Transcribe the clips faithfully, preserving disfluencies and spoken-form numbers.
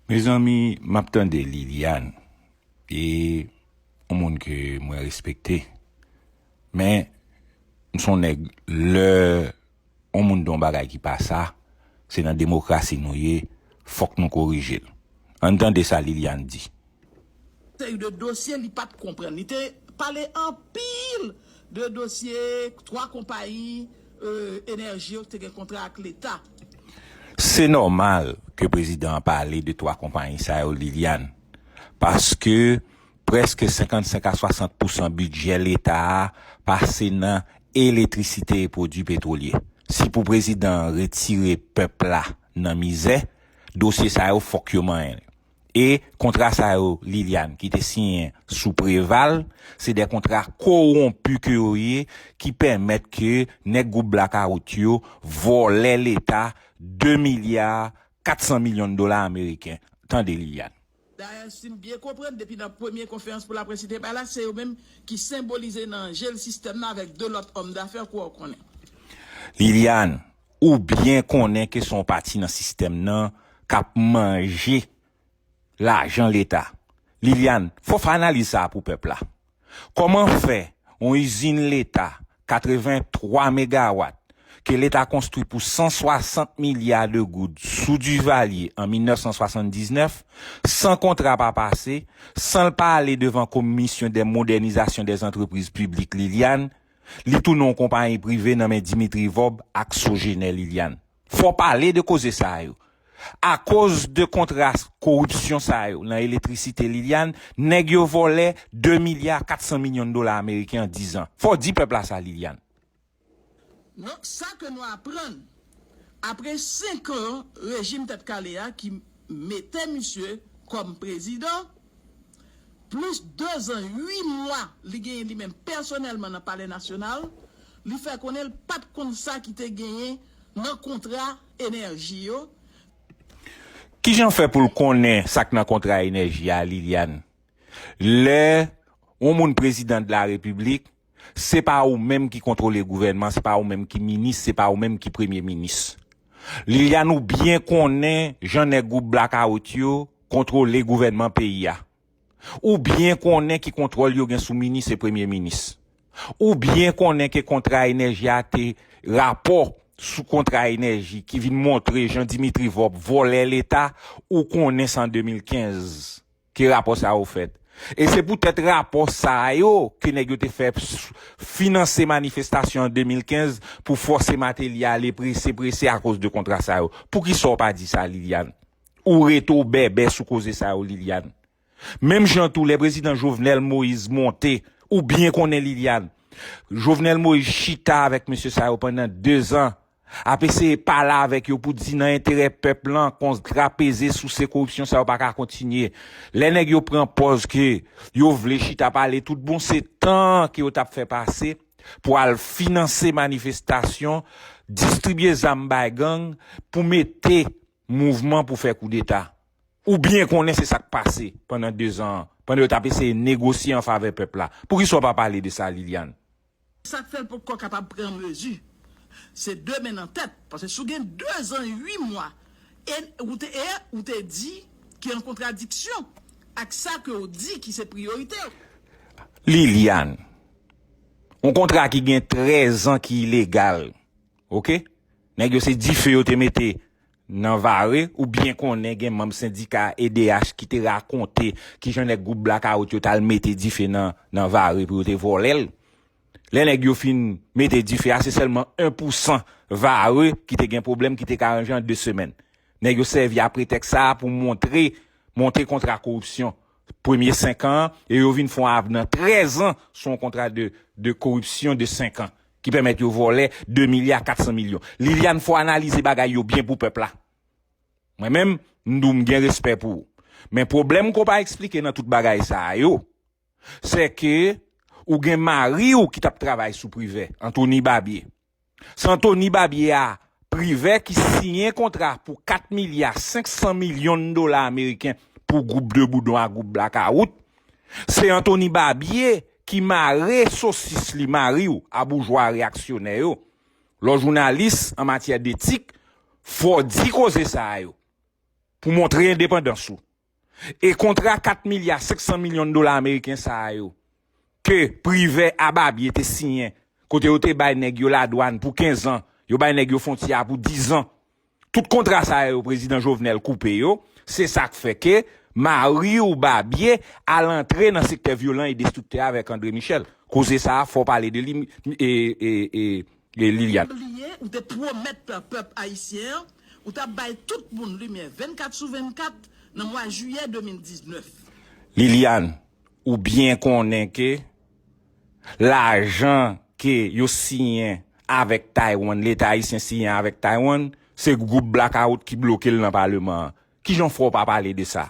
Mezanmi, m ap tande Liliane, e yon moun ke mwen respekte. Men, m se yon nèg, lè yon moun di yon bagay ki pa sa, se nan demokrasi nou ye, fòk nou korije l. Ann tande sa Liliane di. Seri de dosye li pa t konprann. Li te pale anpil de dosye twa konpayi enèji yo ki te gen kontra ak Leta. Se nòmal ke prezidan an pale de twa konpayi sa yo, Liliane, paske prèske senkannsenk a swasant pousan bidjè Leta a pase nan eletrisite e pwodui petwolye. Si pou prezidan an retire pèp la nan mizè, dosye sa yo fòk yo manyen. E kontra sa yo, Liliane, ki te siyen sou Preval, se de kontra kowonpi ke yo ye, ki pèmèt ke nèg gwoup blakawout yo vòlè Leta de milya kat san milyon dola ameriken. Tande Liliane. Dayè, si m byen konprann, depi nan premye konferans pou laprès li te bay la, se yo menm ki senbolize nan je l sistèm nan avèk de lòt òm dafè ke w konnen. Liliane, ou byen konnen ke se yon pati nan sistèm nan k ap manje lajan Leta. Liliane, fò w fè analiz sa a pou pèp la. Kòman fè yon izin Leta katrevenntwa megawat ke Leta konstwi pou san swasant milya de goud sou Duvalier an mil nèf san swasanndiznèf, san kontra pa pase, san l pa ale devan Commission de Modernisation des Entreprises Publiques, Liliane, li tounen yon konpayi prive nan men Dimitri Vorbe ak Sogener, Liliane. Fò w pale de koze sa yo. Akoz de kontra koripsyon sa yo nan eletrisite, Liliane, nèg yo vòlè de milya kat san milyon dola ameriken an diz an. Fò w di pèp la sa, Liliane. Donk, sa ke nou aprann, apre senk an rejim Tèt Kale a ki mete misye kòm prezidan, plis de zan uit mwa li genyen li menm pèsonèlman nan Palè Nasyonal, li fè konnen l pa t konn sa ki te genyen nan kontra enèji yo. Kijan fè pou l konnen sa k nan kontra enèji a, Liliane? Lè yon moun prezidan de la repiblik, se pa ou menm ki kontwole gouvènman, se pa ou menm ki minis, se pa ou menm ki premye minis. Liliane, ou byen konnen jan nèg gwoup blakawout yo kontwole gouvènman peyi a. Ou byen konnen ki kontwòl yo gen sou minis e premye minis. Ou byen konnen ke kontra enèji a te rapò sou kontra enèji ki vin montre jan Dimitri Vorbe vòlè Leta, ou konnen se an de mil kenz ke rapò sa yo fèt. E se poutèt rapò sa yo ke nèg yo te fè s- finanse manifestasyon an de mil kenz pou fòse Martelly ale prese prese akoz de kontra sa yo. Poukisa w pa di sa, Liliane? Ou rete w bèbè sou koze sa yo, Liliane. Menm jan tou, lè prezidan Jovenel Moïse monte, ou byen konnen, Liliane, Jovenel Moïse chita avèk mesye sa yo pandan de zan, ap eseye pale avèk yo pou di nan enterè pèp lan, kontra peze, souse koripsyon sa yo pa ka kontinye. Lè nèg yo pran pòz ke yo vle chita pale tout bon, se tan ke yo t ap fè pase pou al finanse manifestasyon, distribye zam bay gang pou mete mouvman pou fè koudeta. Ou byen konnen se sa k pase pandan de zan an, pandan yo t ap eseye negosye an favè pèp la. Poukisa w pa pale de sa, Liliane? Sa k fè l poko kapab pran mezi, se de men nan tèt. Paske si w gen de zan uit mwa, e ou te, e ou te di ki an kontradiksyon ak sa ke w di ki se priyorite w. Liliane, yon kontra ki gen trèz an ki ilegal, oke? Nèg yo se dife yo te mete nan Vare, ou byen konnen gen manm sendika E D H ki te rakonte kijan nèg gwoup blakawout yo t al mete dife nan, nan Vare pou yo te vòlè l. Lè nèg yo fin mete dife a, se sèlman en pousan Vare ki te gen pwoblèm, ki te ka ranje an de semèn. Nèg yo sèvi a pretèks sa a pou montre, montre kontra koripsyon premye senk an an, e yo vin fè yon avnan trèz an sou yon kontra de, de koripsyon de senk an, ki pèmèt yo vòlè de milya kat san milyon. Liliane, fò w analize bagay yo byen pou pèp la. Mwen menm, m di w m gen respè pou ou. Men pwoblèm ke w pa eksplike nan tout bagay sa a yo, se ke ou gen mari w ki t ap travay sou Privè, Anthony Barbier. Se Anthony Barbier a, Privè, ki siyen kontra pou kat milya senk san milyon dola ameriken pou gwoup de boudon a gwoup blakawout. Se Anthony Barbier ki mare sosis li, mari w, a boujwa reyaksyonè yo. Lè w jounalis an matyè detik, fò w di koze sa a yo. pou montre endepandans ou. E kontra kat milya senk san milyon dola ameriken sa a yo, ke Privè a Babye te siyen, kote yo te bay nèg yo ladwann pou kenz an, yo bay nèg yo fwontyè a pou diz an. Tout kontra sa yo, Prezidan Jovenel koupe yo, se sa k fè ke mari w Babye al antre nan sektè vyolan e destriktè avèk André Michel. Koze sa a, fò w pale de li, e, e, e, e Liliane. Bliye, ou te pwomèt pèp ayisyen an, ou t ap bay tout moun limyè vennkat sou vennkat nan mwa jiyè de mil diznèf. Liliane, ou byen konnen ke lajan ke yo siyen avèk Taiwan, Leta ayisyen siyen avèk Taiwan, se gwoup Blakawout ki bloke l nan paleman an. Kijan fè w pa pale de sa?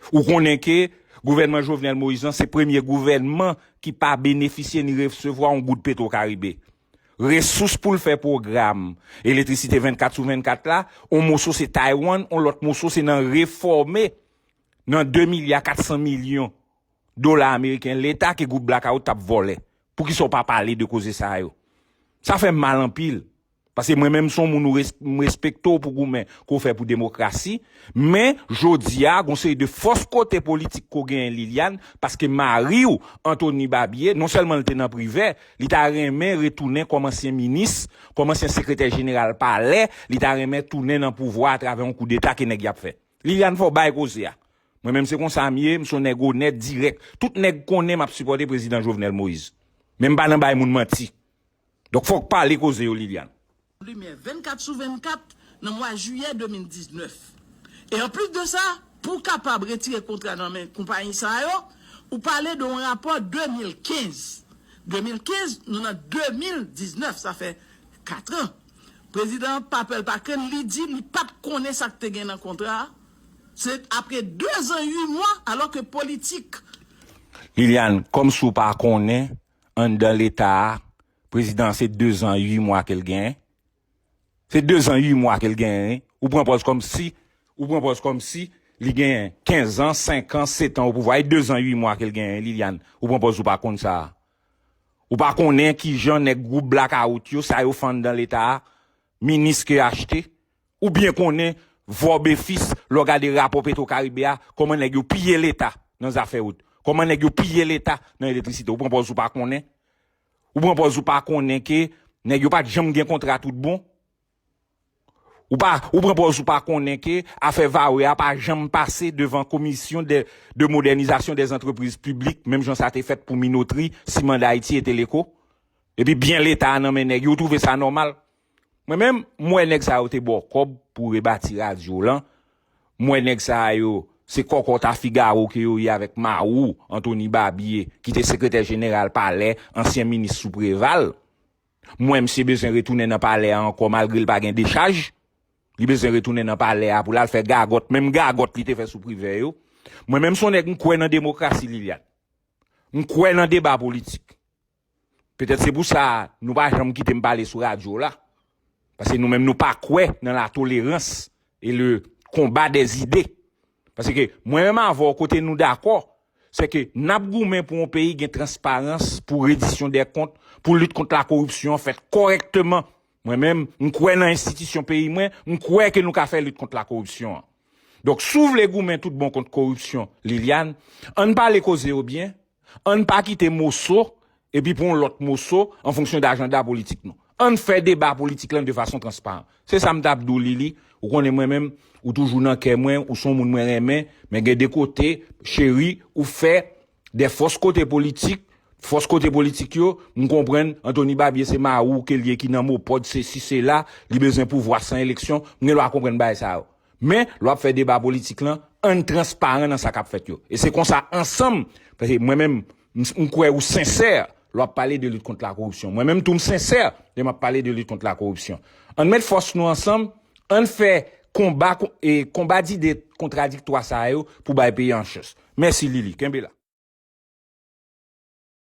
Ou konnen ke gouvènman Jovenel Moïse lan se premye gouvènman ki pa benefisye ni resevwa yon goud Petro Caribe. Resous pou l fè pwogram elektrisite vennkat sou vennkat la, yon moso se Taiwan, yon lòt moso se nan refòme nan de milya kat san milyon dola ameriken Leta ke gwoup Blakawout t ap vòlè. Poukisa w pa pale de koze sa yo? Sa fè m mal anpil. Paske mwen menm, se yon moun ou res-, m respekte w pou goumen ke w fè pou demokrasi. Men, jodi a, gon seri de fòs kote politik ke w genyen, Liliane, paske mari w, Anthony Babye, non sèlman l te nan Privè, li ta renmen retounen kòm ansyen minis, kòm ansyen sekretè jeneral palè, li ta renmen tounen nan pouvwa atravè yon koudeta ke nèg y ap fè. Liliane, fò w bay koze a. Mwen menm se konsa m ye, m se yon nèg onèt, dirèk. Tout nèg konnen m ap sipòte Prezidan Jovenel Moïse. Men m pa nan bay moun manti. Donk fòk pale koze yo, Liliane. Limyè vennkat sou vennkat nan mwa jiyè de mil diznèf. E anplis de sa, pou w kapab retire kontra nan men konpayi sa yo, ou pale de yon rapò de mil kenz. De mil kenz, nou nan de mil diznèf, sa fè kat an. Prezidan Papel Paken, li di li pa t konnen sa k te gen nan kontra a. Se apre de zan uit mwa, alò ke politik. Liliane, kòmsi w pa konnen, anndan Leta a, prezidan an se de zan uit mwa ke l genyen. Se de zan uit mwa ke l genyen, wi. Ou pran pòz kòmsi, ou pran pòz kòmsi li genyen kenz an, senk an, sèt an o pouvwa. E de zan uit mwa ke l genyen, Liliane. Ou pran pòz ou pa konn sa a. Ou pa konnen kijan nèg gwoup Blakawout yo, sa yo fè anndan Leta a, minis ke achte. Ou byen konnen, vòbefis, lè w gade rapò Petro Caribe a, kòman nèg yo piye Leta nan zafè wout. Kòman nèg yo piye Leta nan elektrisite. Ou pran pòz ou pa konnen. Ou pran pòz ou pa konnen ke nèg yo pa t janm gen kontra tout bon. Ou pa, ou pran pòz ou pa konnen ke afè Vawe a pa janm pase devan Commission de, de Modernisation des Entreprises Publiques, menm jan sa te fèt pou Minotri, Siman Dayiti e Teleco. Epi byen Leta a nan men nèg yo, ou twouve sa nòmal? Mwen menm, m wè nèg sa yo te ba w kòb pou rebati radyo w lan. M wè nèg sa yo, se kòkòt a Figaro ke yo ye avèk mari w, Anthony Babye, ki te sekretè jeneral palè, ansyen minis sou Preval. M wè misye bezwen retounen nan palè a ankò malgre l pa gen dechaj. Li bezwen retounen nan palè a pou l al fè gagòt, menm gagòt li te fè sou Privè yo. Mwen menm se yon nèg m kwè nan demokrasi, Liliane. M kwè nan deba politik. Petèt se pou sa nou pa janm kite m pale sou radyo la. Paske nou menm nou pa kwè nan la tolerans e le konba dè zide. Paske mwen menm avè w kote nou dakò, se ke n ap goumen pou yon peyi gen transparans, pou redisyon dè kont, pou lit kont lakoripsyon an fèt kòrèkteman. Mwen menm, m kwè nan enstitisyon peyi mwen, m kwè ke nou ka fè lit kont lakoripsyon an. Donk, si w vle goumen tout bon kont koripsyon, Liliane, ann pale koze yo byen, ann pa kite moso, epi pran yon lòt moso an fonksyon de ajanda politik nou. Ann fè deba politik lan de fason transparan. Se sa m t ap di w, Lili. Ou konnen mwen menm, ou toujou nan kè mwen, ou se yon moun mwen renmen, men gen de kote, cheri, ou fè de fòs kote politik, fòs kote politik yo, m konprann, Anthony Babye se mari w ke l ye ki nan MOPOD, sesi, sela, li bezwen pouvwa san eleksyon, m gen dwa konprann bagay sa yo. Men, lè w ap fè deba politik lan, ann transparan nan sa k ap fèt yo. E se konsa ansanm, paske mwen menm, m, m kwè ou sensè lè w ap pale de lit kont lakoripsyon. Mwen menm tou m sensè lè m ap pale de lit kont lakoripsyon. Ann met fòs nou ansanm, ann fè konba, e konba dide kontradiktwa sa yo pou bay peyi a yon chans. Mèsi Lili, kenbe la.